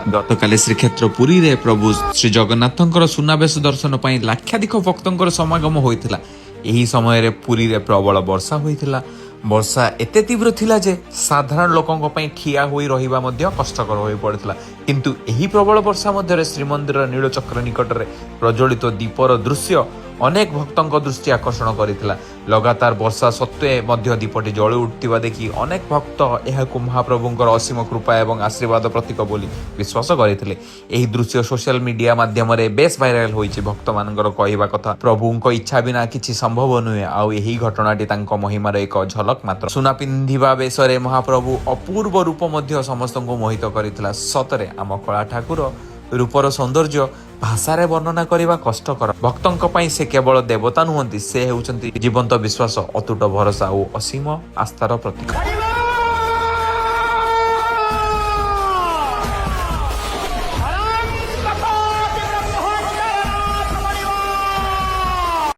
ଗତକାଲି ଶ୍ରୀକ୍ଷେତ୍ର ପୁରୀରେ ପ୍ରଭୁ ଶ୍ରୀ ଜଗନ୍ନାଥଙ୍କର ସୁନାବେଶ ଦର୍ଶନ ପାଇଁ ଲକ୍ଷାଧିକ ଭକ୍ତଙ୍କର ସମାଗମ ହୋଇଥିଲା। ଏହି ସମୟରେ ପୁରୀରେ ପ୍ରବଳ ବର୍ଷା ହୋଇଥିଲା। ବର୍ଷା ଏତେ ତୀବ୍ର ଥିଲା ଯେ ସାଧାରଣ ଲୋକଙ୍କ ପାଇଁ ଠିଆ ହୋଇ ରହିବା ମଧ୍ୟ କଷ୍ଟକର ହୋଇପଡ଼ିଥିଲା। କିନ୍ତୁ ଏହି ପ୍ରବଳ ବର୍ଷା ମଧ୍ୟରେ ଶ୍ରୀମନ୍ଦିରର ନୀଳଚକ୍ର ନିକଟରେ ପ୍ରଜ୍ୱଳିତ ଦୀପର ଦୃଶ୍ୟ ଅନେକ ଭକ୍ତଙ୍କ ଦୃଷ୍ଟି ଆକର୍ଷଣ କରିଥିଲା। ଲଗାତାର ବର୍ଷା ସତ୍ତ୍ୱେ ମଧ୍ୟ ଦୀପଟି ଜଳି ଉଠୁଥିବା ଦେଖି ଅନେକ ଭକ୍ତ ଏହାକୁ ମହାପ୍ରଭୁଙ୍କର ଅସୀମ କୃପା ଏବଂ ଆଶୀର୍ବାଦ ପ୍ରତୀକ ବୋଲି ବିଶ୍ୱାସ କରିଥିଲେ। ଏହି ଦୃଶ୍ୟ ସୋସିଆଲ ମିଡିଆ ମାଧ୍ୟମରେ ବେଶ ଭାଇରାଲ ହୋଇଛି। ଭକ୍ତମାନଙ୍କର କହିବା କଥା, ପ୍ରଭୁଙ୍କ ଇଚ୍ଛା ବିନା କିଛି ସମ୍ଭବ ନୁହେଁ, ଆଉ ଏହି ଘଟଣାଟି ତାଙ୍କ ମହିମାର ଏକ ଝଲକ ମାତ୍ର। ସୁନା ପିନ୍ଧିବା ବେଶରେ ମହାପ୍ରଭୁ ଅପୂର୍ବ ରୂପ ମଧ୍ୟ ସମସ୍ତଙ୍କୁ ମୋହିତ କରିଥିଲା। ସତରେ ଆମ କଳା ଠାକୁର ରୂପର ସୌନ୍ଦର୍ଯ୍ୟ ଭାଷାରେ ବର୍ଣ୍ଣନା କରିବା କଷ୍ଟକର। ଭକ୍ତଙ୍କ ପାଇଁ ସେ କେବଳ ଦେବତା ନୁହନ୍ତି, ସେ ହେଉଛନ୍ତି ଜୀବନ୍ତ ବିଶ୍ୱାସ, ଅତୁଟ ଭରସା ଓ ଅସୀମ ଆସ୍ଥାର ପ୍ରତୀକ।